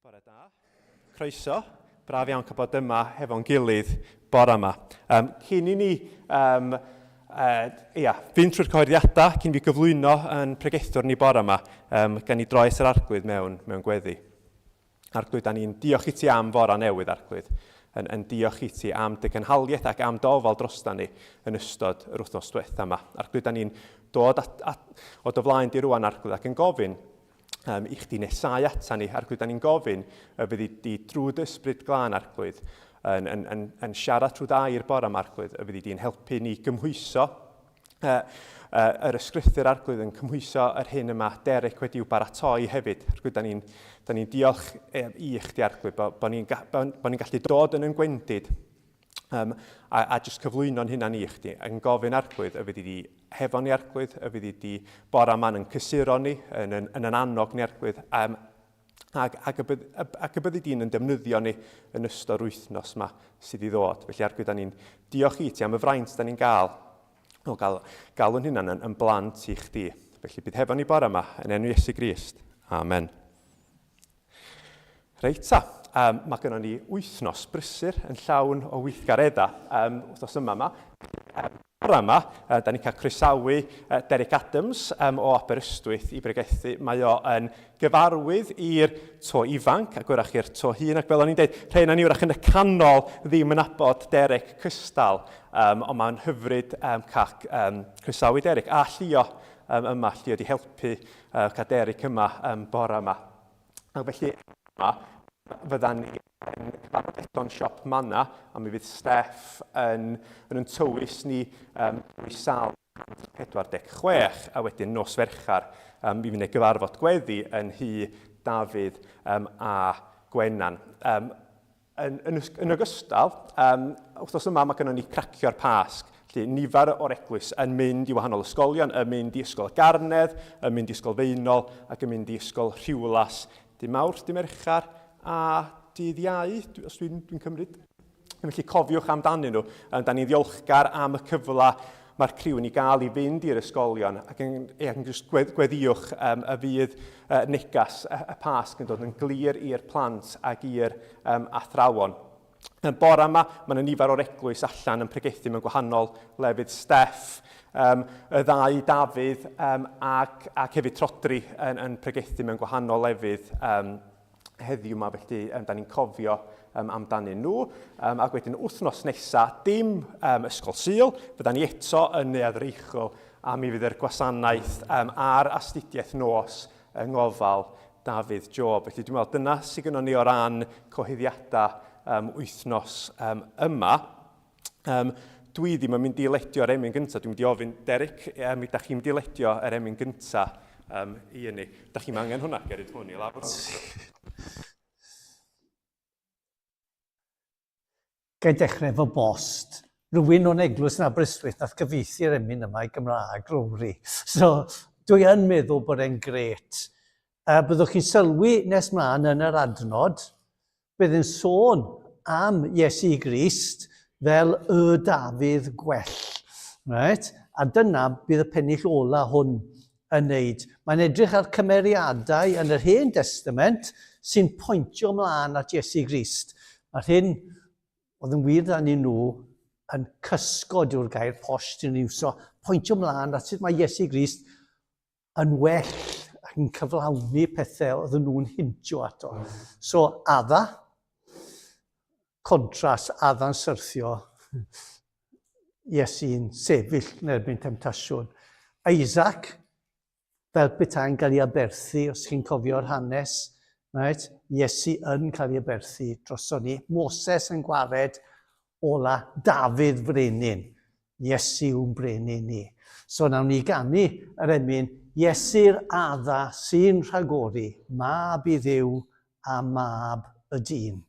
Bore da. Croeso. Braf iawn cael bod yma hefo'n gilydd bore yma. Um, cyn i ni um, uh, ia, fynd trwy'r cyhoeddiadau, cyn fi gyflwyno yn pregethwr ni bore yma, um, gan i droi at yr arglwydd mewn, mewn gweddi. Arglwydd, da ni'n diolch i ti am fora newydd, Arglwydd. Yn, yn diolch i ti am dy gynhaliaeth ac am dy ofal drosta ni yn ystod yr wythnos diwetha yma. Arglwydd, da ni'n dod at, at, o dy flaen di rwan, Arglwydd, ac yn gofyn um, i chdi nesau ata ni. Arglwydd, da ni'n gofyn y fyddi di drwy dy ysbryd glân, Arglwydd, yn, yn, yn, yn siarad trwy dy air bore yma, Arglwydd, y fyddi di'n helpu ni gymhwyso uh, uh, yr ysgrythyr Arglwydd yn cymhwyso yr hyn yma Derek wedi'w baratoi hefyd. Arglwydd, da ni'n da ni diolch i chdi, Arglwydd, bod bo ni'n bo, bo ni gallu dod yn yn gwendid um, a, a jyst cyflwyno'n hunan i chdi, yn gofyn arglwydd y fyddi di hefo ni arglwydd, y fyddi di bora yma'n yn cysuro ni, yn, yn, yn, yn annog ni arglwydd, um, ac, ac, y bydd, ac y byddi di'n yn defnyddio ni yn ystod wythnos yma sydd i ddod. Felly arglwydd, da ni'n diolch i ti am y fraint da ni'n gael o gael galw'n hunan yn, yn blant i chdi. Felly bydd hefo ni bora yma yn enw Iesu Grist. Amen. Reit ta, um, mae gennon ni wythnos brysur yn llawn o weithgareddau um, wythnos yma yma. Um, bore yma, uh, da ni'n cael croesawu uh, Derek Adams um, o Aberystwyth i bregethu. Mae o yn gyfarwydd i'r to ifanc ac wrach i'r to hŷn, ac fel o'n i'n dweud, rhai yna ni wrach yn y canol ddim yn nabod Derek cystal, um, ond mae'n hyfryd um, cael um, croesawu Derek a Llio um, yma, Llio di helpu uh, cael Derek yma um, bore yma. Ac felly yma, fyddan ni yn cyfarfod eto'n siop Manna, a mi fydd Steff yn, yn, yn tywys ni um, drwy sal 46, a wedyn nos Fercher, um, mi fydd yna gyfarfod gweddi yn nhŷ Dafydd um, a Gwenan. Um, Yn, yn, yn ogystal, um, wythnos yma mae gennym ni cracio'r Pasg. Felly, nifer o'r eglwys yn mynd i wahanol ysgolion, yn mynd i Ysgol y Garnedd, yn mynd i Ysgol Feinol ac yn mynd i Ysgol Rhiwlas. Dy Mawrth, dy Mercher a dydd Iau, os dwi'n dwi cymryd. Felly cofiwch amdanyn nhw. Da ni'n ddiolchgar am y cyfle mae'r criw yn ei gael i fynd i'r ysgolion ac yn, ac yn just gweddïwch um, y fydd uh, negas y, y Pasg yn dod yn glir i'r plant ac i'r um, athrawon. Yn bore yma, mae yna nifer o'r eglwys allan yn pregethu mewn gwahanol lefydd. Steff, um, y ddau Dafydd um, ac, ac hefyd Trodri yn, yn pregethu mewn gwahanol lefydd um, heddiw yma, felly um, da ni'n cofio um, amdanyn nhw. Um, ac wedyn wythnos nesa, dim um, ysgol Sul, fydda ni eto yn Neuadd Reichel a mi fydd yr gwasanaeth um, a'r astudiaeth nos yng ngofal Dafydd Job. Felly dwi'n meddwl dyna sydd gynnon ni o ran cyhoeddiadau um, wythnos um, yma. Um, dwi ddim yn mynd i ledio'r emyn gyntaf. Dwi'n mynd i ofyn, Derek, um, da chi'n mynd i ledio yr emyn gyntaf um, i ni. Da chi'n angen hwnna, geryd hwn i lawr. Gai dechrau efo bost. Rhywun o'n eglwys yn Aberystwyth nath gyfieithu'r emyn yma i Gymraeg, Lowri. So, dwi yn meddwl bod e'n gret. Uh, byddwch chi'n sylwi nes mlaen yn yr adnod, Bydd yn sôn am Iesu Grist fel y Dafydd gwell. Right? A dyna bydd y pennill ola hwn yn wneud. Mae'n edrych ar cymeriadau yn yr Hen Testament sy'n pointio mlaen at Iesu Grist. Mae'r hyn oedd yn wir dan nhw yn cysgod yw'r gair posh sy'n iwso, pointio mlaen at sut mae Iesu Grist yn well ac yn cyflawni pethau oedden nhw'n hintio ato. So, Adda, contrast, Adda'n syrthio, Iesu'n sefyll yn erbyn temtasiwn. Isaac, fel petai'n cael ei aberthu, os chi'n cofio'r hanes, right? Iesu yn cael ei aberthu droson ni. Moses yn gwared ola Dafydd frenin. Iesu yw'n brenin ni. So nawn ni ganu yr emyn Iesu'r Adda sy'n rhagori, mab i Dduw a mab y dyn.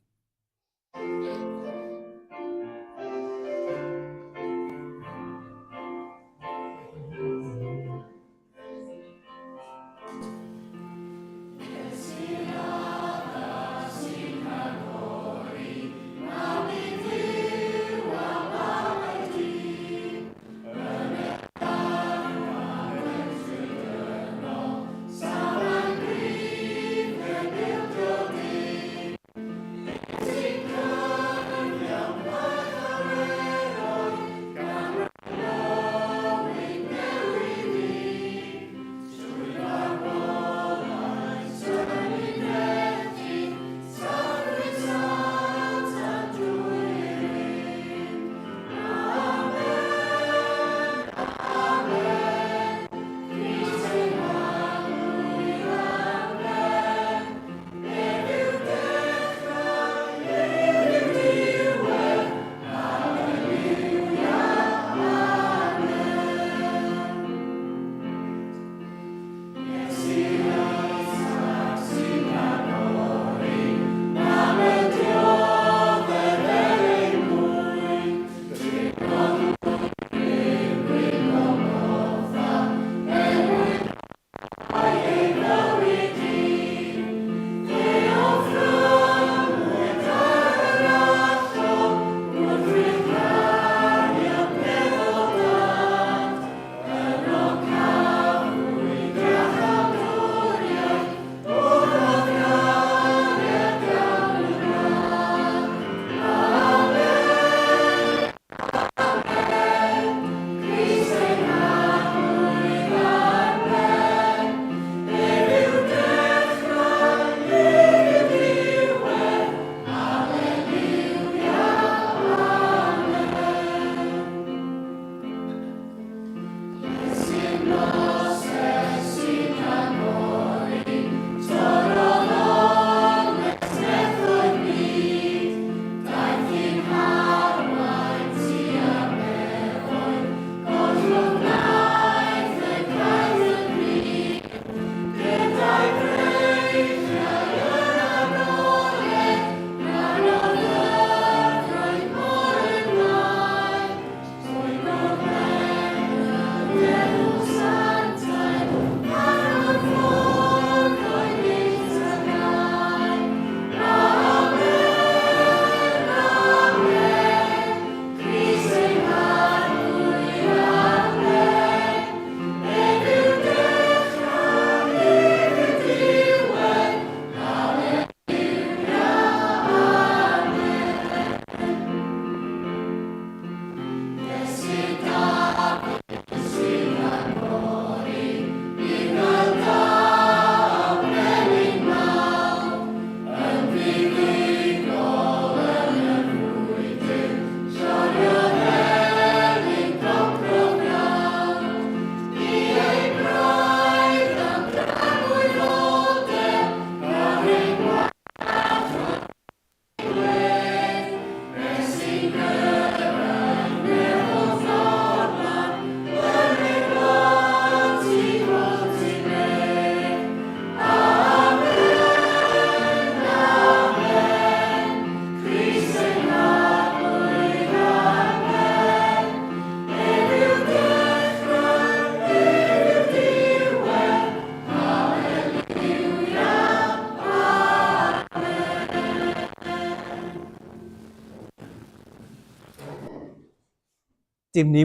Dim ni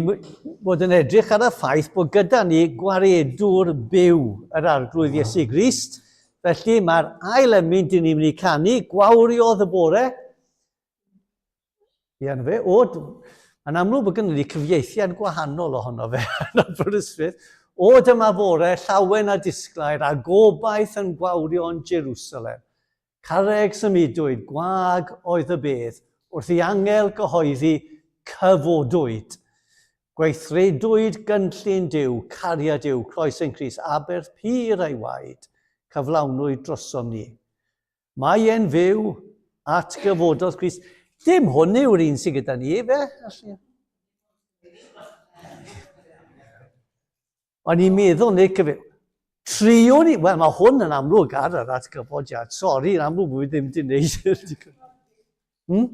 bod yn edrych ar y ffaith bod gyda ni gwaredwr byw yr Arglwydd Iesu Grist. Felly mae'r ail emyn dyn ni'n mynd i canu, Gwawriodd y bore. Ie, na fe. O, mae'n amlwg bod gennym ni cyfieithiad gwahanol ohono fe yn Aberystwyth. O, dyma fore, llawen a disglair, a gobaith yn gwawrio yn Jerusalem. Carreg symudwyd, gwag oedd y bedd, wrth i angel gyhoeddi, cyfodwyd. Gweithredwyd gynllun Duw, cariad Duw, croes ein Crist, aberth pur a'i waed, cyflawnwyd drosom ni. Mae e'n fyw, atgyfododd Crist. Dim hwn yw'r un sydd gyda ni, fe? O'n i'n meddwl, neu cyfeir... Triwn i... Wel, mae hwn yn amlwg ar yr atgyfodiad. Sori, yn amlwg bod fi ddim wedi gwneud. Hmm?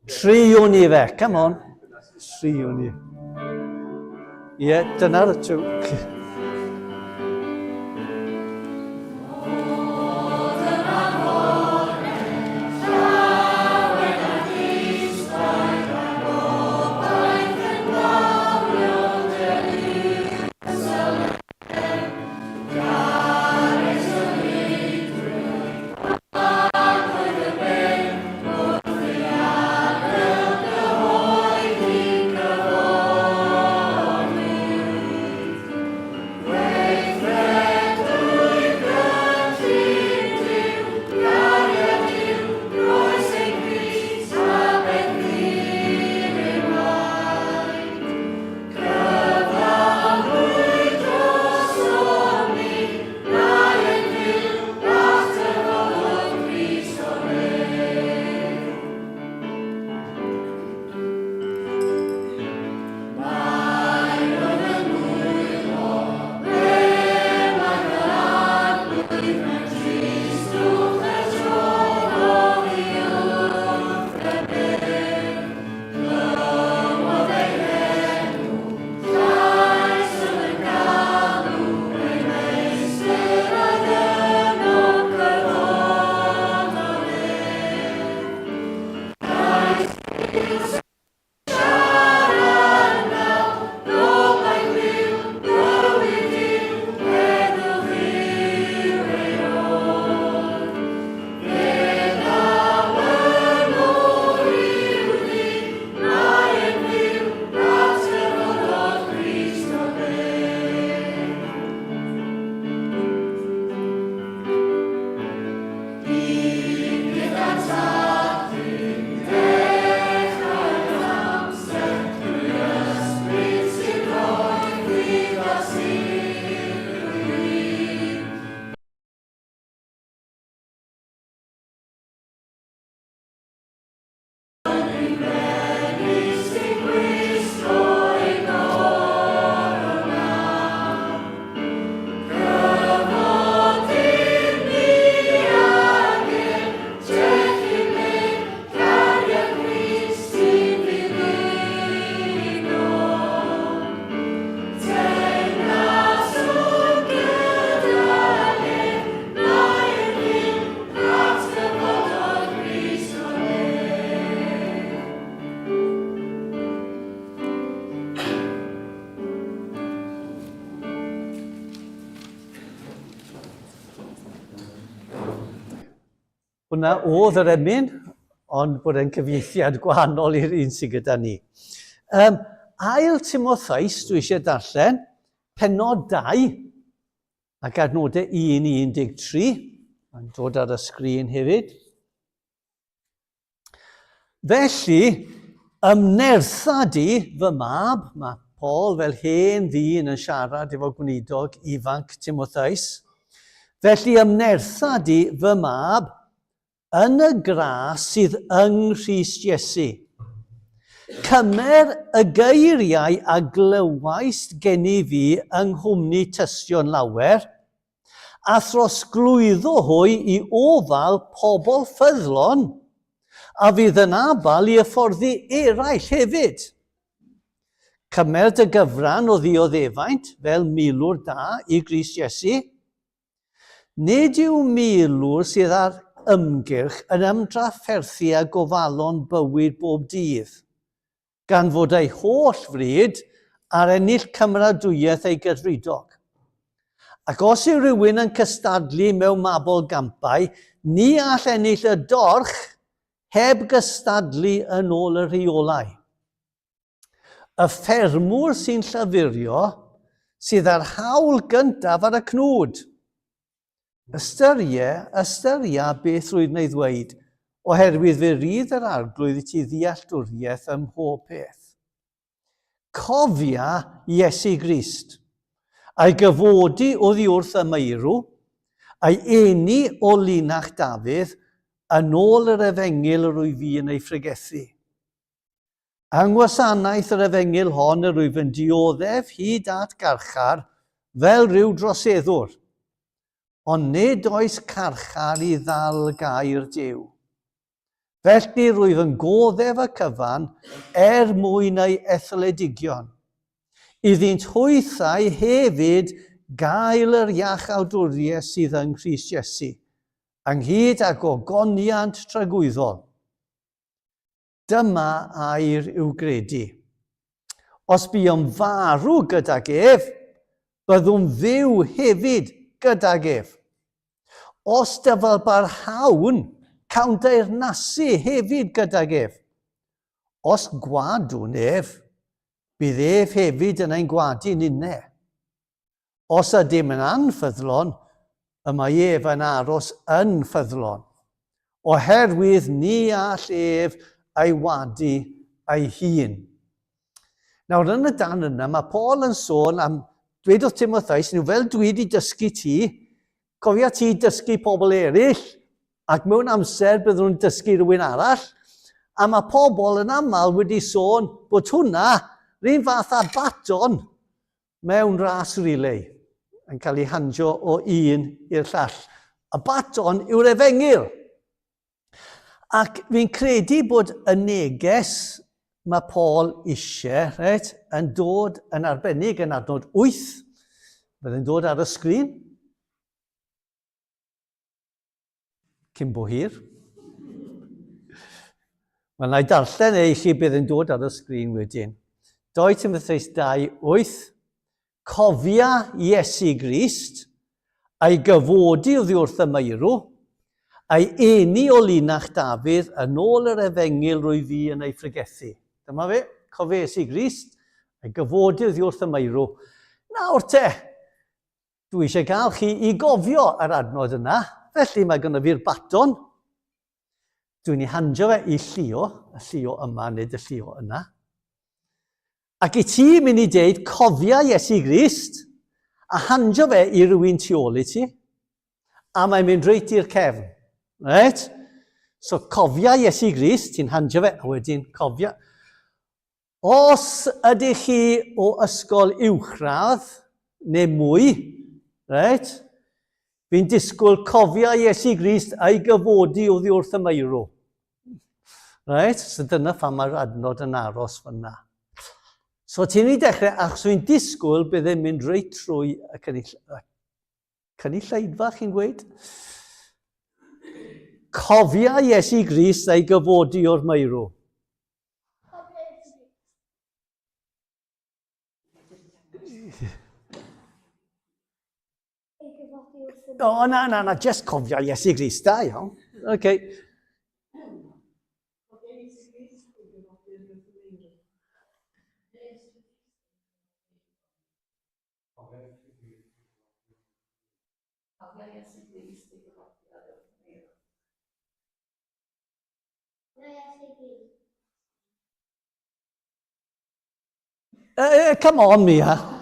Triwn i fe, come on. Triwn i. Ie, yeah, dyna'r tŵc. Hwna oedd yr emyn, ond bod e'n cyfieithiad gwahanol i'r un sydd gyda ni. Um, ail Timotheus, dwi eisiau darllen, penod 2, ac adnodau 1 i 13, mae'n dod ar y sgrin hefyd. Felly, ymnertha di, fy mab, mae Paul fel hen ddyn yn siarad efo gweinidog ifanc Timotheus. Felly ymnertha di, fy mab, yn y gras sydd yng Nghrist Iesu. Cymer y geiriau a glywaist gennyf fi yng nghwmni tystion lawer, a throsglwyddo hwy i ofal pobl ffyddlon, a fydd yn abal i hyfforddi eraill hefyd. Cymer dy gyfran o ddioddefaint fel milwr da i Grist Iesu. Nid yw milwr sydd ar ymgyrch yn ymdrafferthu â gofalon bywyd bob dydd, gan fod ei holl fryd ar ennill cymeradwyaeth ei gadfridog. Ac os yw rhywun yn cystadlu mewn mabolgampau, ni all ennill y dorch heb gystadlu yn ôl y rheolau. Y ffermwr sy'n llafurio sydd â'r hawl gyntaf ar y cnwd. Ystyrie, ystyria beth rwyf yn ei ddweud, oherwydd fe rydd yr Arglwydd i ti ddealltwriaeth ym mhob peth. Cofia Iesu Grist, a'i gyfodi oddi wrth y meirw, a'i eni o linach Dafydd, yn ôl yr efengyl yr wyf fi yn ei phregethu. Yng ngwasanaeth yr efengyl hon yr wyf yn dioddef hyd at garchar fel rhyw droseddwr. Ond nid oes carchar i ddal gair Duw. Felly rwyf yn goddef y cyfan er mwyn ei etholedigion, iddynt hwythau hefyd gael yr iachawdwriaeth sydd yng Nghrist Iesu, ynghyd â gogoniant tragwyddol. Dyma air i'w gredu. Os buom farw gydag ef, byddwn fyw hefyd gydag ef. Os dyfalbarhawn, cawn deyrnasu hefyd gydag ef. Os gwadwn ef, bydd ef hefyd yn ein gwadu ninne. Os ydym yn anffyddlon, y mae ef yn aros yn ffyddlon, oherwydd ni all ef ei wadu ei hun. Nawr, yn y dan yna, mae Paul yn sôn am, dweud wrth Timotheus, nhw fel dwi wedi dysgu ti, cofia ti dysgu pobl eraill, ac mewn amser byddwn nhw'n dysgu rhywun arall, a mae pobl yn aml wedi sôn bod hwnna rhywun fath â baton mewn ras relay yn cael ei handio o un i'r llall. Y baton yw'r efengyl. Ac fi'n credu bod y neges mae Paul eisiau, reit, yn dod yn arbennig yn adnod 8. Bydd yn dod ar y sgrin. Cyn bo hir. Wel, na i darllen e i chi bydd yn dod ar y sgrin wedyn. 2 Timotheus 2, 8. Cofia Iesu Grist, a'i gyfodi oddi wrth y meirw, a'i eni o linach Dafydd yn ôl yr efengyl rwy fi yn ei phregethu. Dyma fe, cofia Iesu Grist, a'i gyfodi oddi wrth y meirw. Nawr te, Dwi eisiau gael chi i gofio yr adnod yna, felly mae gynno fi'r baton. Dwi'n ei handio fe i Llio, y Llio yma, nid y Llio yna. Ac i ti mynd i deud, cofia Iesu Grist, a handio fe i rywun tu ôl i ti, a mae'n mynd reit i'r cefn. Right? So cofia Iesu Grist, ti'n handio fe, a wedyn cofia. Os ydych chi o ysgol uwchradd neu mwy, reit, fi'n disgwyl cofio Iesu Grist a'i gyfodi oddi wrth y meirw. Reit, so dyna pham mae'r adnod yn aros fyna. So ti'n ei dechrau, achos fi'n disgwyl bydd e'n mynd reit trwy y cynnull, y cynulleidfa, chi'n gweud? Cofia Iesu Grist a'i gyfodi o'r meirw. O, na, na, na, just cofio Iesu Grist, da iawn. Okay. Come on, Mia.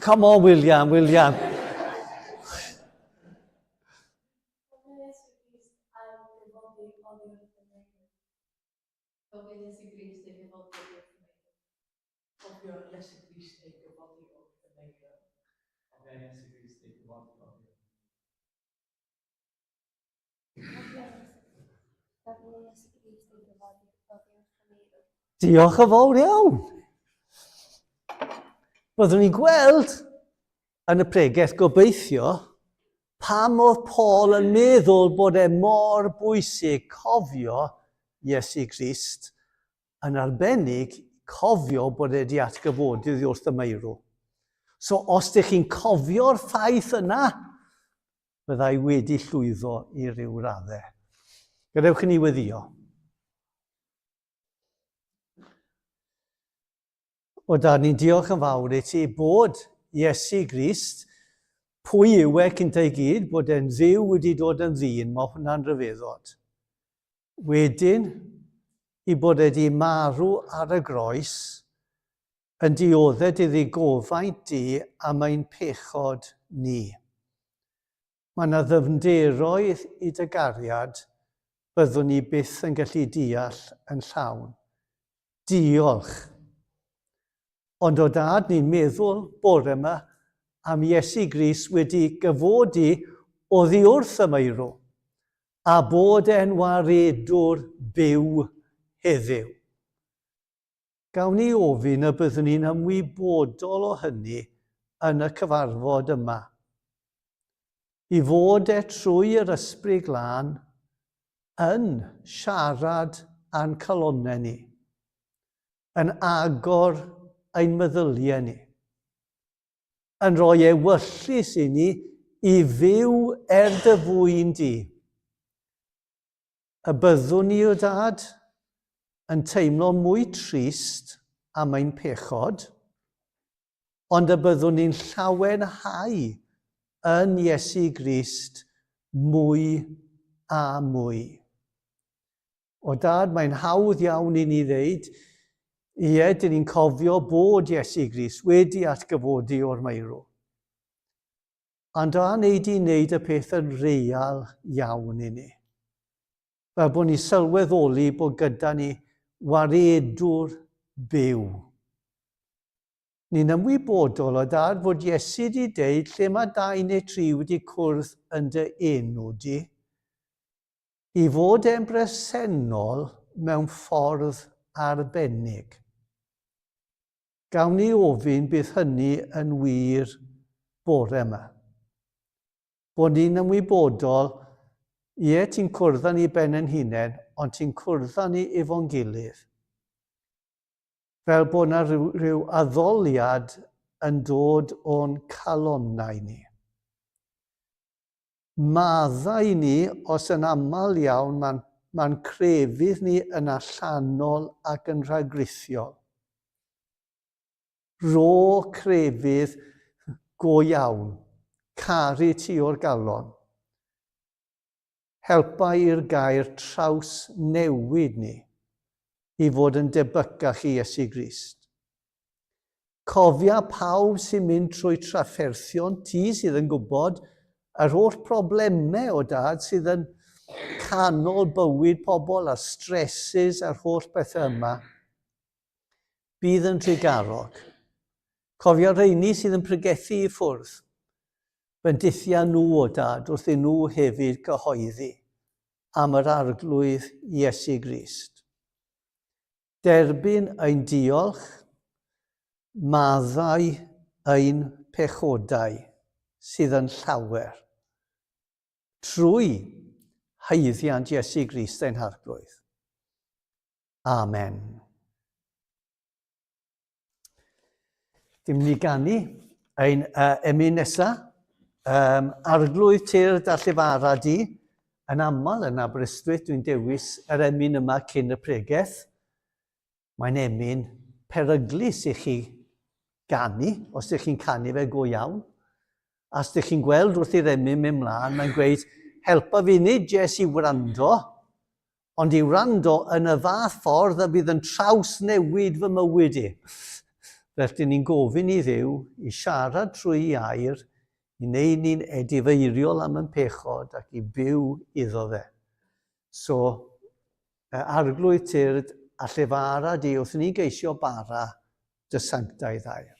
Come on, William, William. Cofio Iesu Grist ei gyfodi o'r cyfeiriad. Cofio Iesu Grist ei gyfodi o'r Cofio Iesu Grist ei gyfodi oddi wrth y meirw. Diolch yn fawr iawn. Byddwn ni'n gweld yn y pregeth gobeithio pam oedd Paul yn meddwl bod e mor bwysig cofio Iesu Grist yn arbennig cofio bod e wedi atgyfodi oddi wrth y meirw. So os ydych chi'n cofio'r ffaith yna, byddai wedi llwyddo i ryw raddau. Gadewch i ni weddio. O dad, ni'n diolch yn fawr i ti bod Iesu Grist, pwy yw e cynta i gyd, bod e'n ddiw wedi dod yn ddyn, mae hwnna'n rhyfeddod. Wedyn, i bod e wedi marw ar y groes, yn diodded iddi gofaint di am ein pechod ni. Mae yna ddyfnderoedd i dy gariad byddwn ni byth yn gallu deall yn llawn. Diolch. Ond o dad, ni'n meddwl bore yma am Iesu Grist wedi gyfodi oddi wrth y meirw, a bod e'n waredwr byw heddiw. Gawn ni ofyn y byddwn ni'n ymwybodol o hynny yn y cyfarfod yma. I fod e trwy yr Ysbryd Glân yn siarad â'n calonnau ni, yn agor ein meddyliau ni, yn rhoi ewyllys i ni i fyw er dy fwyn di. Y byddwn ni, o Dad, yn teimlo mwy trist am ein pechod, ond y byddwn ni'n llawenhau yn Iesu Grist mwy a mwy. O Dad, mae'n hawdd iawn i ni ddeud, ie, dyn ni'n cofio bod Iesu Grist wedi atgyfodi o'r meirw. Ond a wnei di wneud y peth yn real iawn i ni? Fel bod ni sylweddoli bod gyda ni waredwr byw. Ni'n ymwybodol o dad fod Iesu di deud lle mae dau neu tri wedi cwrdd yn dy enw di, i fod e'n bresennol mewn ffordd arbennig. Gawn ni ofyn bydd hynny yn wir bore yma. Bod ni'n ymwybodol, ie, ti'n cwrdd â ni ben yn hunain, ond ti'n cwrdd â ni efo'n gilydd. Fel bod yna rhyw, rhyw addoliad yn dod o'n calonnau ni. Maddau ni os yn aml iawn mae'n mae'n crefydd ni yn allanol ac yn rhagrithiol. Rho crefydd go iawn, caru ti o'r galon. Helpa i'r gair traws newid ni i fod yn debycach i Iesu Grist. Cofia pawb sy'n mynd trwy trafferthion, ti sydd yn gwybod yr holl problemau o dad sydd yn canol bywyd pobl a'r stresses a'r holl bethau yma. Bydd yn trugarog. Cofio rheini sydd yn pregethu i ffwrdd. Bendithia nhw o dad wrth i nhw hefyd gyhoeddi am yr Arglwydd Iesu Grist. Derbyn ein diolch, maddau ein pechodau sydd yn llawer, trwy haeddiant Iesu Grist ein Harglwydd. Amen. Dim ni ganu ein uh, emyn nesa. Um, Arglwydd tir da llefara di. Yn aml yn Aberystwyth dwi'n dewis yr emyn yma cyn y pregeth. Mae'n emyn peryglus i chi ganu, os ydych chi'n canu fe go iawn. A os ydych chi'n gweld wrth i'r emyn mynd mlaen, mae'n gweud, helpa fi nid jes i wrando, ond i wrando yn y fath ffordd y bydd yn trawsnewid fy mywyd i. Felly ni'n gofyn i Dduw i siarad trwy ei air, i wneud ni'n edifeiriol am yn pechod ac i byw iddo fe. So, Arglwydd tyrd a llefara di wrth i ni geisio bara. dy sanctaidd air.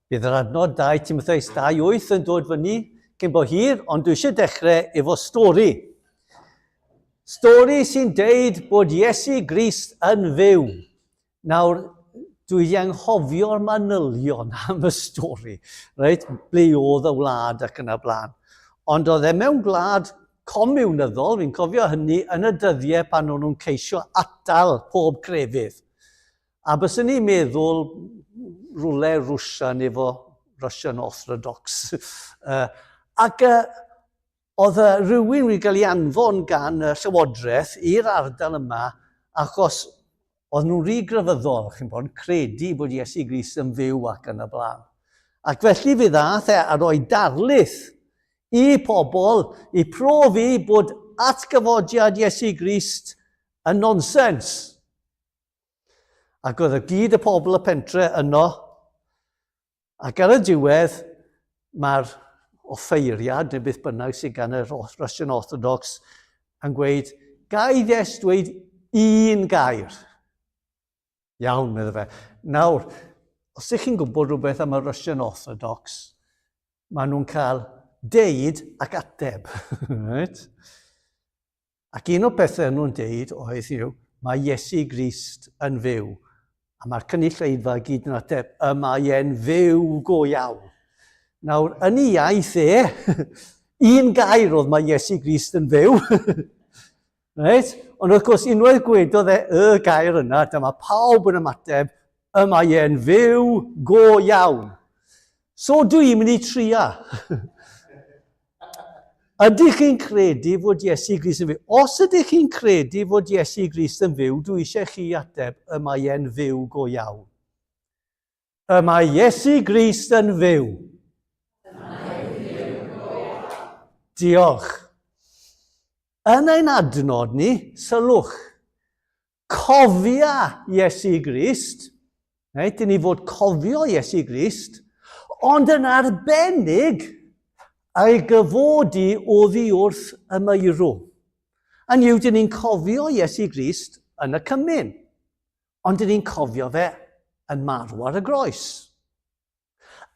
Bydd yr adnod 2 Timotheus 2:8 yn dod fyny cyn bo hir, ond dwi eisiau dechrau efo stori. Stori sy'n deud bod Iesu Grist yn fyw. Nawr, dwi wedi anghofio'r manylion am y stori, reit, ble oedd y wlad ac yn y blaen. Ond oedd e mewn gwlad comiwnyddol, fi'n cofio hynny, yn y dyddiau pan o'n nhw'n ceisio atal pob crefydd. A byswn i'n meddwl rhywle Rwsian efo Russian Orthodox. Ac oedd rhywun wedi cael ei anfon gan y llywodraeth i'r ardal yma achos oedd nhw'n rhy grefyddol, chi'n bod, credu bod Iesu Grist yn fyw ac yn y blaen. Ac felly fe ddaeth e a rhoi darlith i pobl i profi bod atgyfodiad Iesu Grist yn nonsens. Ac oedd y gyd y pobl y pentre yno. Ac ar y diwedd, mae'r offeiriad, neu beth bynnag sydd gan y Russian Orthodox, yn gweud, ga i ddest dweud un gair. Iawn, medde fe. Nawr, os ydych chi'n gwybod rhywbeth am y Russian Orthodox, maen nhw'n cael deud ac ateb. right? Ac un o'r pethau nhw'n deud oedd yw, mae Iesu Grist yn fyw. A mae'r cynulleidfa gyd yn ateb, y mae e'n fyw go iawn. Nawr, yn ei iaith e, un gair oedd mae Iesu Grist yn fyw. Reit? Ond wrth gwrs, unwaith gwedodd e y gair yna, dyma pawb yn ymateb, y mae e'n fyw go iawn. So dwi'n mynd i tria. Ydych chi'n credu fod Iesu Grist yn fyw? Os ydych chi'n credu fod Iesu Grist yn fyw, dwi eisiau chi ateb, y mae e'n fyw go iawn. Y mae Iesu Grist yn fyw. Diolch. Yn ein adnod ni, sylwch, cofia Iesu Grist, reit, dyn ni fod cofio Iesu Grist, ond yn arbennig ei gyfodi oddi wrth y meirw. Yn yw, dyn ni'n cofio Iesu Grist yn y cymun. Ond dyn ni'n cofio fe yn marw ar y groes.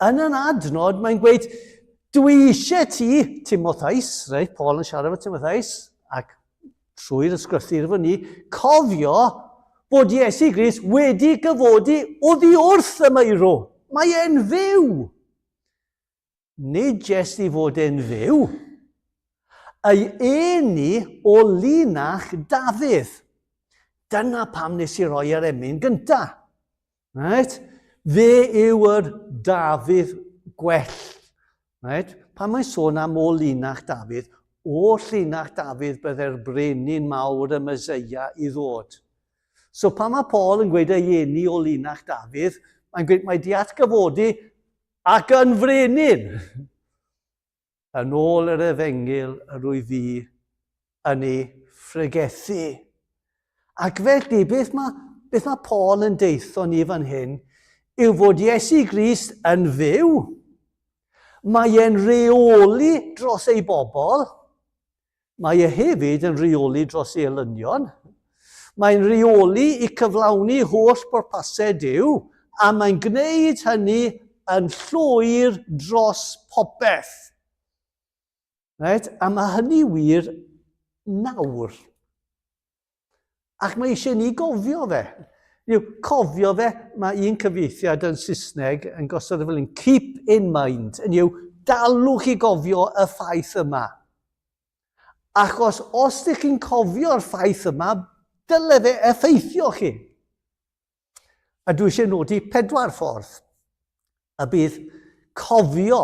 Yn yn adnod, mae'n gweud, dwi eisiau ti, Timotheus, reit, Paul yn siarad efo Timotheus, ac trwy'r ysgrythur efo ni, cofio bod Iesu Grist wedi gyfodi oddi wrth y meirw. Mae e'n fyw. Nid jest i fod e'n fyw, ei eni o linach Dafydd. Dyna pam nes i roi yr emyn gynta. Right? Fe yw yr Dafydd gwell. Right? Pan mae'n sôn am o linach Dafydd, o llinach Dafydd bydde'r brenin mawr y Meseia i ddod. So pan mae Paul yn gweud ei eni o linach Dafydd, mae'n gweud mae di atgyfodi Ac yn frenin! Yn ôl yr efengyl yr wyf fi yn ei phregethu. Ac felly, beth mae, beth mae Paul yn deitho ni fan hyn yw fod Iesu Grist yn fyw, mae e'n rheoli dros ei bobl, Mae e hefyd yn rheoli dros ei elynion. Mae'n rheoli i cyflawni holl bwrpasau Duw, a mae'n gwneud hynny yn llwyr dros popeth. Right? A mae hynny wir nawr. Ac mae eisiau ni gofio fe. Yw, cofio fe, mae un cyfieithiad yn Saesneg yn gosod y fel un, keep in mind, yn yw, dalwch i gofio y ffaith yma. Achos os ydych chi'n cofio'r ffaith yma, dyle fe effeithio chi. A dwi eisiau nodi pedwar ffordd y bydd cofio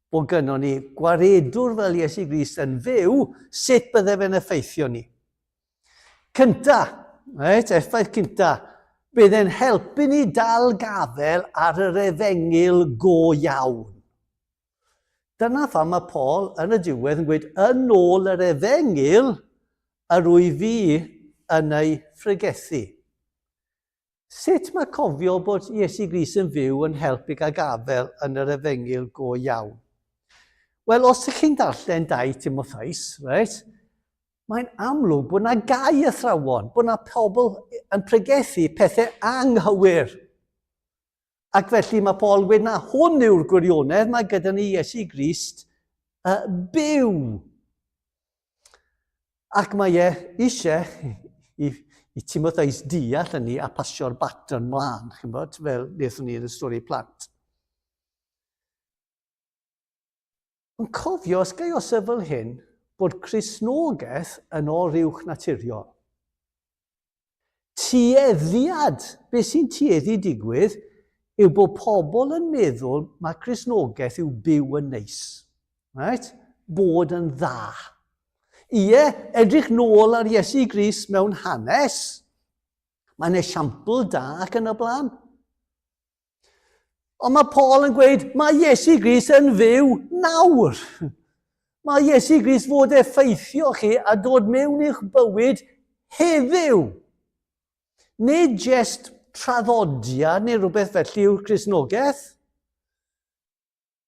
bod gynnon ni gwaredwr fel Iesu Grist yn fyw, sut bydde fe'n effeithio ni. Cynta, right, effaith cynta, bydd e'n helpu ni dal gafel ar yr efengyl go iawn. Dyna pham mae Paul yn y diwedd yn gweud, yn ôl yr efengyl yr wyf fi yn ei phregethu. Sut mae cofio bod Iesu Grist yn fyw yn helpu gael gafael yn yr efengyl go iawn? Wel, os ydych chi'n darllen 2 Timotheus, reit, mae'n amlwg bod yna gau athrawon, bod yna pobl yn pregethu pethau anghywir. Ac felly mae Paul yn gweud na hwn yw'r gwirionedd, mae gyda ni Iesu Grist uh, byw. Ac mae e eisiau i, i Timotheus deall hynny a pasio'r baton mlaen, chi'n bod, fel wnaethon ni yn y stori plant. Ond cofio, os gai osod fel hyn, bod Cristnogaeth yn oruwch naturiol. Tueddiad, beth sy'n tueddu digwydd, yw bod pobl yn meddwl mae Cristnogaeth yw byw yn neis. Right? Bod yn dda. Ie, edrych nôl ar Iesu Grist mewn hanes, mae'n esiampl da ac yn y blaen. Ond mae Paul yn gweud, mae Iesu Grist yn fyw nawr. Mae Iesu Grist fod effeithio chi a dod mewn i'ch bywyd heddiw. Nid jest traddodiad neu rhywbeth felly yw'r Cristnogaeth.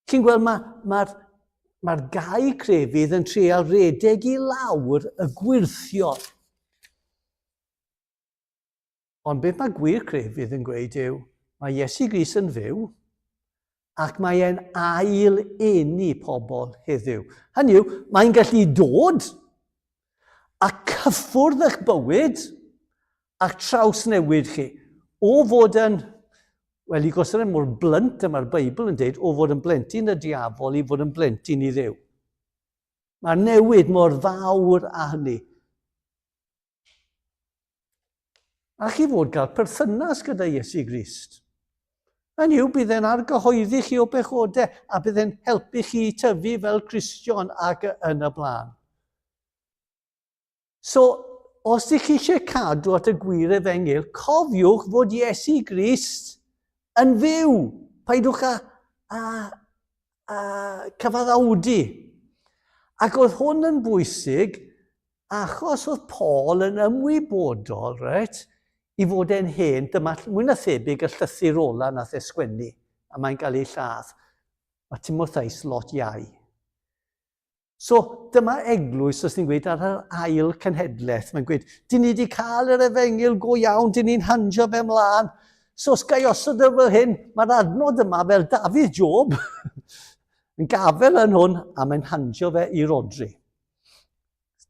Chi'n gweld, mae'r ma, ma, ma gau crefydd yn treial redeg i lawr y gwirthion. Ond beth mae gwir crefydd yn gweud yw, mae Iesu Grist yn fyw, ac mae e'n ail eni pobl heddiw. Hynny yw, mae'n gallu dod a cyffwrdd eich bywyd ac trawsnewid chi. O fod yn, wel i gosod e mor blunt y mae'r Beibl yn dweud, o fod yn blentyn y diafol i fod yn blentyn i Dduw. Mae'r newid mor fawr â hynny. A chi fod gael perthynas gyda Iesu Grist. Yn yw, bydd e'n argyhoeddi chi o bechodau a bydd e'n helpu chi i tyfu fel Cristion ac yn y blaen. So, os ydych chi eisiau cadw at y gwir efengyl, cofiwch fod Iesu Grist yn fyw. Paidwch â, â, â cyfaddawdu. Ac oedd hwn yn bwysig achos oedd Paul yn ymwybodol, reit, i fod e'n hen, dyma mwy na thebyg y llythyr ola nath e sgwennu, a mae'n cael ei lladd. Mae Timotheus lot iau. So, dyma eglwys, os ni'n gweud, ar yr ail cenhedlaeth. Mae'n gweud, dyn ni wedi cael yr efengyl go iawn, dyn ni'n handio fe mlaen. So, os gai osod e fel hyn, mae'r adnod yma fel Dafydd Job yn gafel yn hwn, a mae'n handio fe i Rodri.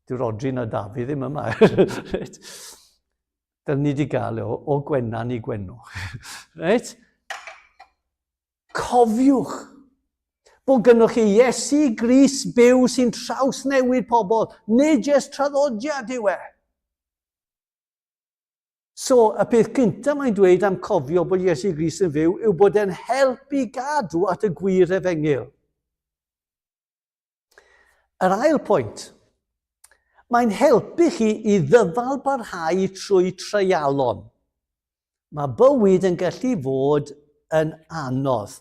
Dyw Rodri na Dafydd ddim yma. Dyna ni wedi gael e o, o Gwenan i Gwenno. Reit? Cofiwch bod gynnwch chi Iesu Grist byw sy'n trawsnewid pobl, nid jyst traddodiad yw e. So, y peth cyntaf mae'n dweud am cofio bod Iesu Grist yn fyw yw bod e'n helpu gadw at y gwir efengyl. Yr ail pwynt, mae'n helpu chi i ddyfal barhau trwy treialon. Mae bywyd yn gallu fod yn anodd.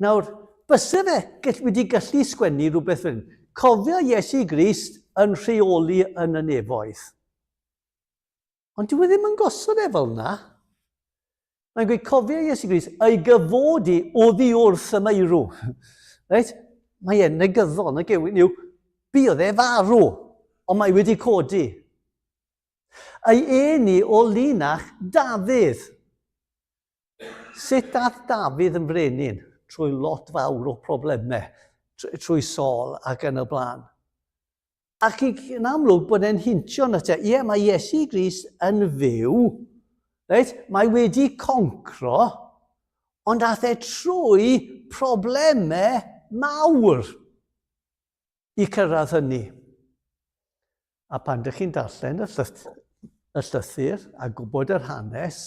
Nawr, byse fe wedi gallu sgwennu rhywbeth fel hyn. Cofio Iesu Grist yn rheoli yn y nefoedd. Ond dyw e ddim yn gosod e fel yna. Mae'n gweud, cofio Iesu Grist, ei gyfodi oddi wrth y meirw. Reit? Mae e'n negyddol, nag yw? Yw, buodd e farw, ond mae wedi codi. Ei eni o linach Dafydd. Sut dath Dafydd yn frenin? Trwy lot fawr o problemau, trwy Saul ac yn y blaen. Ac yn amlwg bod e'n hintio na te, ie, mae Iesu Grist yn fyw, reit? Mae wedi concro, ond ath e trwy problemau mawr i cyrraedd hynny. A pan dych chi'n darllen y, llyth y llythyr a gwybod yr hanes,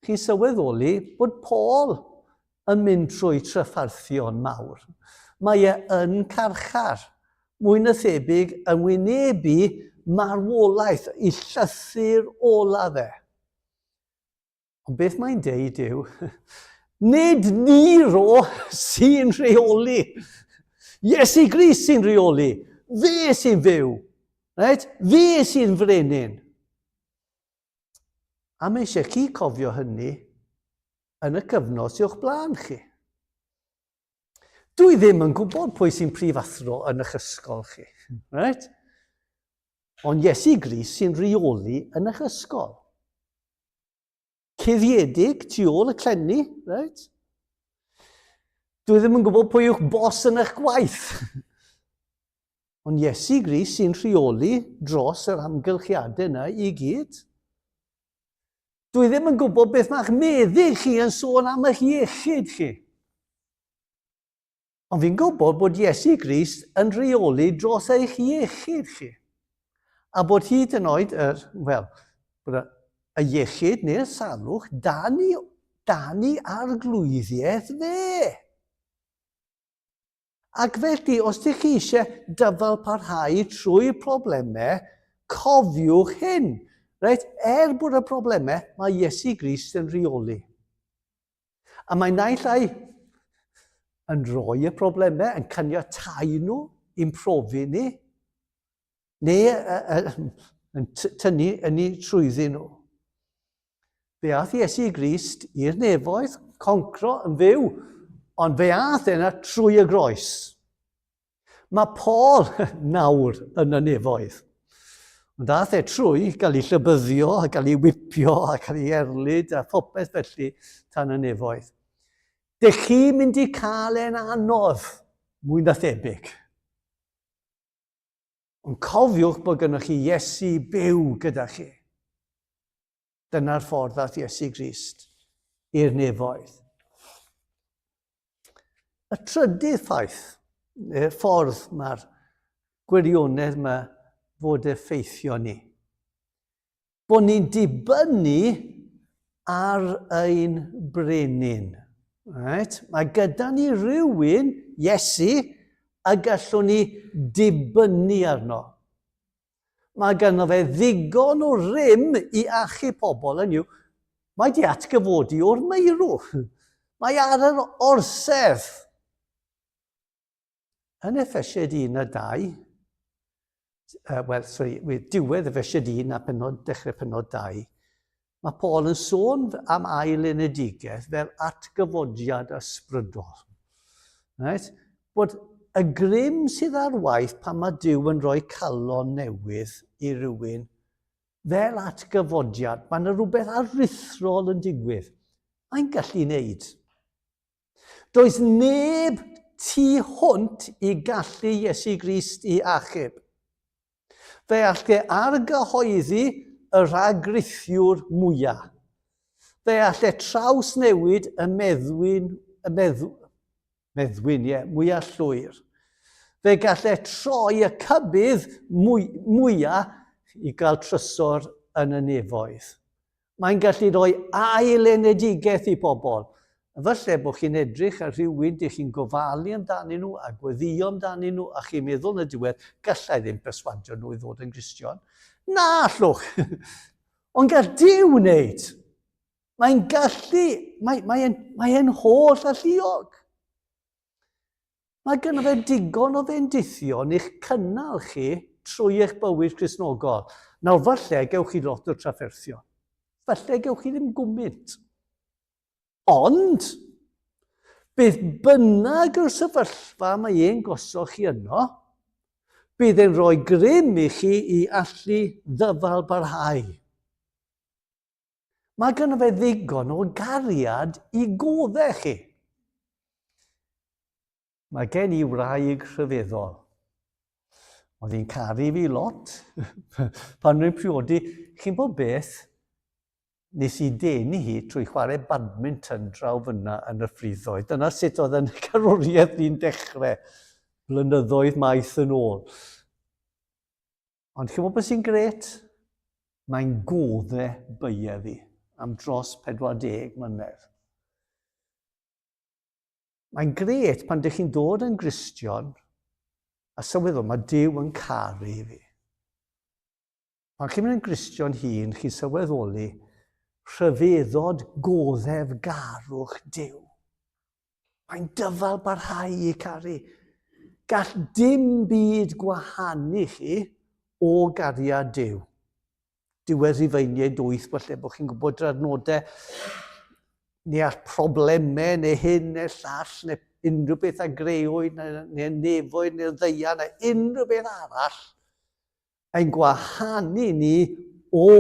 chi'n sylweddoli bod Paul yn mynd trwy trafferthion mawr. Mae e yn carchar, mwy na thebyg yn wynebu marwolaeth i llythyr ola fe. Ond beth mae'n deud yw, nid Nero sy'n rheoli. Iesu Grist sy'n rheoli. Fe sy'n fyw. Right? Fe sy'n frenin. A mae eisiau chi cofio hynny yn y cyfnod sy'n o'ch blaen chi. Dwi ddim yn gwybod pwy sy'n prifathro yn eich ysgol chi, right? Ond Iesu Grist sy'n rheoli yn eich ysgol. Cuddiedig tu ôl y clenni, right? Dwi ddim yn gwybod pwy yw'ch bos yn eich gwaith. Ond Iesu Grist sy'n rheoli dros yr amgylchiadau yna i gyd. Dwi ddim yn gwybod beth mae'ch meddyg chi yn sôn am eich iechyd chi. Ond fi'n gwybod bod Iesu Grist yn rheoli dros eich iechyd chi. A bod hyd yn oed, er, wel, bod y, y iechyd neu'r salwch dan i, dan i arglwyddiaeth fe. Ac felly, os ydych chi eisiau dyfal parhau trwy problemau, cofiwch hyn. Reit, er bod y problemau, mae Iesu Grist yn rheoli. A mae naill ai yn rhoi y problemau, yn caniatau nhw i'n profi ni, neu yn tynnu ynni trwyddyn nhw. Fe ath Iesu Grist i'r nefoedd, concro yn fyw, ond fe ath e yna trwy y groes. Mae Paul nawr yn y nefoedd. Ond ath e trwy gael ei llybyddio a gael ei wipio a cael ei erlid a phopeth felly tan y nefoedd. Dych chi'n mynd i cael e'n anodd, mwy na thebyg. Ond cofiwch bod gennych chi Iesu byw gyda chi. Dyna'r ffordd ath Iesu Grist i'r nefoedd. Y trydydd ffaith, neu'r ffordd mae'r gwirionedd yma fod effeithio ni. Bod ni'n dibynnu ar ein brenin. Right? Mae gyda ni rhywun, Iesu, a gallwn ni dibynnu arno. Mae ganddo fe ddigon o rym i achub pobl, yn yw, mae di atgyfodi o'r meirw. Mae ar yr orsedd. Yn Effesiaid 1 a 2, uh, wel, sorry, diwedd Effesiaid 1 a penod, dechrau penod 2, mae Paul yn sôn am ail enedigaeth fel atgyfodiad ysbrydol. Right? Bod y grym sydd ar waith pan mae Duw yn rhoi calon newydd i rywun fel atgyfodiad, mae yna rhywbeth aruthrol yn digwydd. Mae'n gallu wneud. Does neb tu hwnt i gallu Iesu Grist i achub. Fe all e argyhoeddi y rhagrithiwr mwyaf. Fe all e trawsnewid y meddwyn, y meddw, meddwyn, ie, mwyaf llwyr. Fe gall e troi y cybydd mwy, mwyaf i gael trysor yn y nefoedd. Mae'n gallu rhoi ail enedigaeth i bobl. Falle bod chi'n edrych ar rhywun dych chi'n gofalu amdanyn nhw a gweddïo amdanyn nhw a chi'n meddwl yn y diwedd, gallai ddim perswadio nhw i ddod yn Gristion. Na allwch! Ond gall Duw wneud. Mae'n gallu, mae, mae, mae e'n holl alluog. Mae gynno fe digon o fendithion i'ch cynnal chi trwy eich bywyd Cristnogol. Nawr, falle gewch chi lot o trafferthion. Falle gewch chi ddim gwmynt. Ond, beth bynnag yw'r sefyllfa mae e'n gosod chi yno, bydd e'n rhoi grym i chi i allu ddyfal barhau. Mae gynno fe ddigon o gariad i godde chi. Mae gen i wraig rhyfeddol. Oedd hi'n caru fi lot. Pan rwy'n priodi, chi'n bod beth, nes i denu hi trwy chwarae badminton draw fyna yn y ffriddoedd. Dyna sut oedd yn carwriaeth ni'n dechrau blynyddoedd maith yn ôl. Ond chi'n gwybod beth sy'n gret? Mae'n godde beiau fi am dros 40 mlynedd. Mae'n gret pan dych chi'n dod yn Gristion a sylweddol mae Duw yn caru fi. Pan chi'n mynd yn Gristion hun, chi'n sylweddoli rhyfeddod goddef garwch Duw. Mae'n dyfal barhau i caru. Gall dim byd gwahanu chi o gariad Duw. Diwedd Rhufeiniaid 8, falle bod chi'n gwybod yr adnodau neu all problemau, neu hyn, neu llall, neu unrhyw beth a greuwyd, neu, neu nefoedd, neu'r ddaear, neu unrhyw beth arall, ein gwahanu ni o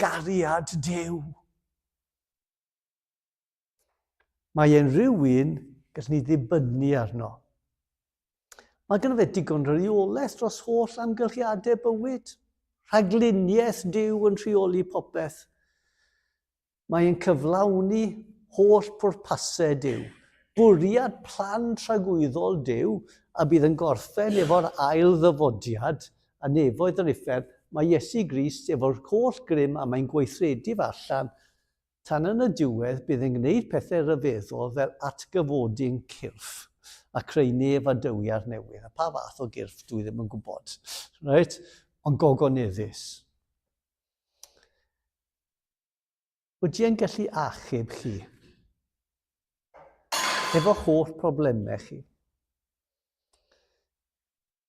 gariad Duw. Mae e'n rhywun gallwn ni ddibynnu arno. Mae gynno fe digon rheolaeth dros holl amgylchiadau bywyd. Rhagluniaeth Duw yn rheoli popeth. Mae e'n cyflawni holl pwrpasau Duw. Bwriad plan tragwyddol Duw a bydd yn gorffen efo'r ail ddyfodiad a nefoedd yr uffern, mae Iesu Grist efo'r holl grym a mae'n gweithredu fe allan Tan yn y diwedd bydd yn gwneud pethau rhyfeddol fel atgyfodi'n cyrff a creu nef a dywiar newydd. A pa fath o gyrff dwi ddim yn gwybod. Right? Ond gogoneddus. Wyt ti'n gallu achub chi? Efo holl problemau chi.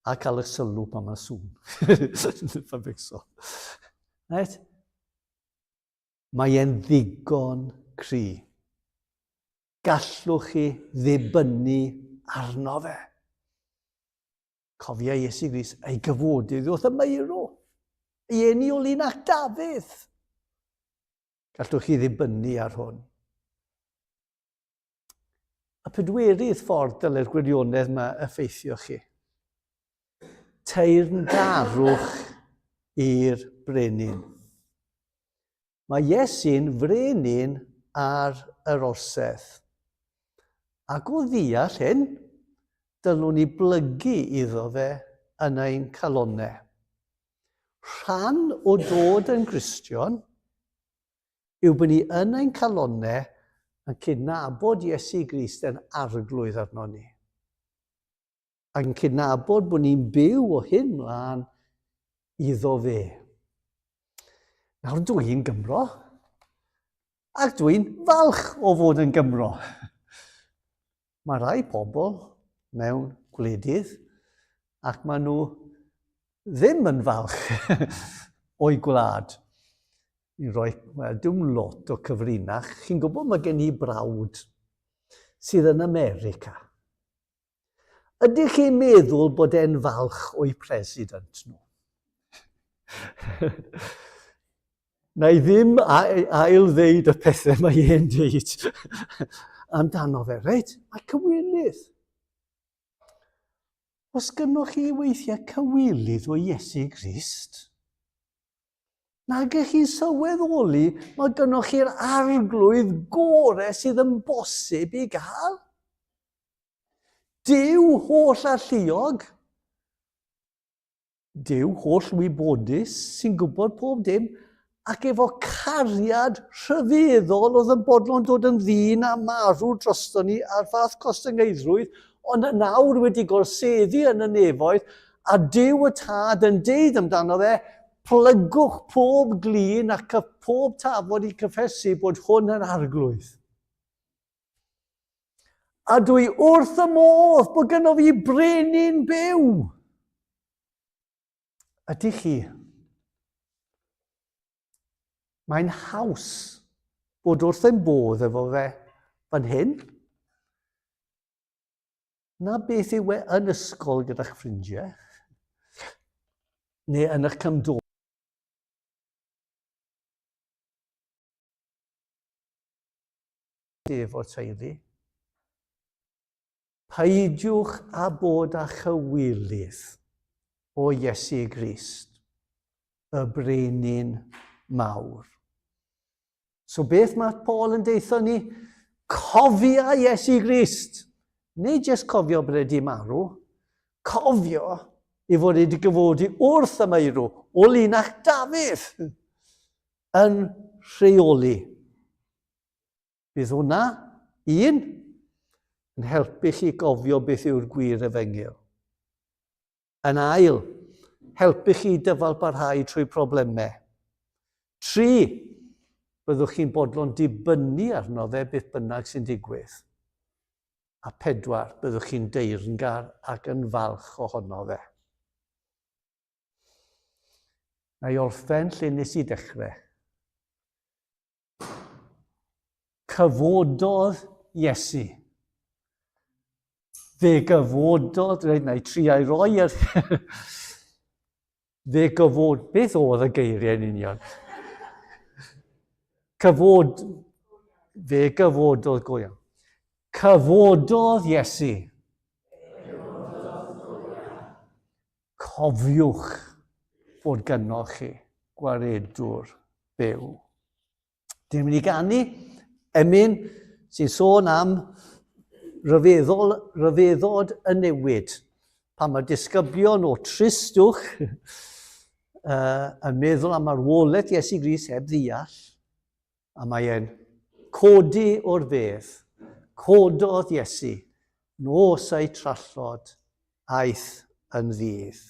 A cael y sylw pan mae sŵn. Pan becso. Right? Mae e'n ddigon cry. Gallwch chi ddibynnu arno fe. Cofia Iesu Grist ei gyfodydd wrth y meirw, ei eni o linach Dafydd. Gallwch chi ddibynnu ar hwn. Y pedwerydd ffordd dylai'r gwirionedd yma effeithio chi. Teyrngarwch i'r brenin. Mae Iesu'n frenin ar yr orsedd. Ac o ddeall hyn, dylwn ni blygu iddo fe yn ein calonnau. Rhan o dod yn Gristion yw bod ni yn ein calonnau yn cydnabod Iesu Grist yn arglwydd arno ni. Ac yn cydnabod bod ni'n byw o hyn mlaen iddo fe. Nawr dw i'n Gymro, ac dw i'n falch o fod yn Gymro. Mae rhai pobl mewn gwledydd ac maen nhw ddim yn falch o'i gwlad. I roi, wel, dim lot o cyfrinach. Chi'n gwybod mae gen i brawd sydd yn America. Ydych chi'n meddwl bod e'n falch o'i president nhw? Na i ddim ail ddeud y pethau mae e'n deud amdano fe, reit? Mae cywilydd. Os gynnwch chi weithiau cywilydd o Iesu Grist, nag ych chi'n sylweddoli mae gynnwch chi'r arglwydd gore sydd yn bosib i gael? Duw holl alluog, Duw holl wybodus sy'n gwybod pob dim, ac efo cariad rhyfeddol oedd yn bodlon dod yn ddyn a marw drosto ni ar fath gostyngeiddrwydd, ond yn awr wedi gorseddu yn y nefoedd, a Duw y Tad yn deud amdano fe, plygwch pob glin ac pob tafod i cyffesu bod hwn yn arglwydd. A dwi wrth y modd bod gynno fi brenin byw. Ydych chi? Mae'n haws bod wrth ein bodd efo fe fan hyn na beth yw e yn ysgol gyda'ch ffrindiau neu yn eich cymdogaeth. Efo'r teulu. Peidiwch â bod â chywilydd o Iesu Grist, y brenin mawr. So beth mae Paul yn deitho ni? Cofia Iesu Grist! Nid jyst cofio bod wedi marw, cofio i fod wedi gyfodi wrth y meirw o linach Dafydd yn rheoli. Bydd hwnna, un, yn helpu chi gofio beth yw'r gwir efengyl. Yn ail, helpu chi dyfal barhau trwy problemau. Tri, byddwch chi'n bodlon dibynnu arno fe beth bynnag sy'n digwydd. A pedwar, byddwch chi'n deyrngar ac yn falch ohono fe. Na i orffen lle nes i dechrau. Cyfododd Iesu. Fe gyfododd, reit, na i triau roi yr... Fe gyfod... Beth oedd y geiriau yn union? Cyfod... Fe gyfododd, go iawn. Cyfododd Iesu. Cofiwch fod gynnoch chi gwaredwr byw. Dyn ni'n mynd i ganu emyn sy'n sôn am ryfeddol, ryfeddod y newid. Pan mae disgyblion o tristwch yn meddwl am marwolaeth Iesu Grist heb ddeall, a mae e'n codi o'r fedd, cododd Iesu, nos a'i trallod, aeth yn ddydd.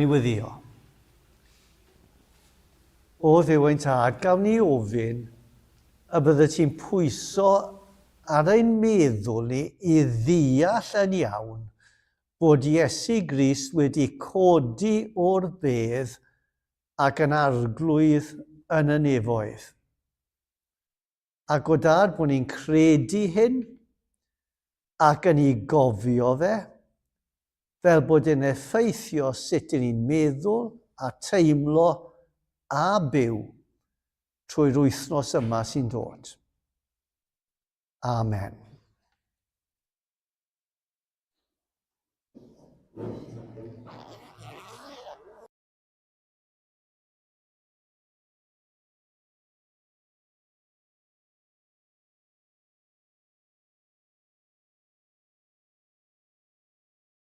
Gawn ni weddio. O Dduw ein Tad, gawn ni ofyn y bydde ti'n pwyso ar ein meddwl ni i ddeall yn iawn bod Iesu Grist wedi codi o'r bedd ac yn arglwydd yn y nefoedd. Ac o dad bod ni'n credu hyn ac yn ei gofio fe, fel bod e'n effeithio sut y'n ni'n meddwl a teimlo a byw trwy'r wythnos yma sy'n dod. Amen.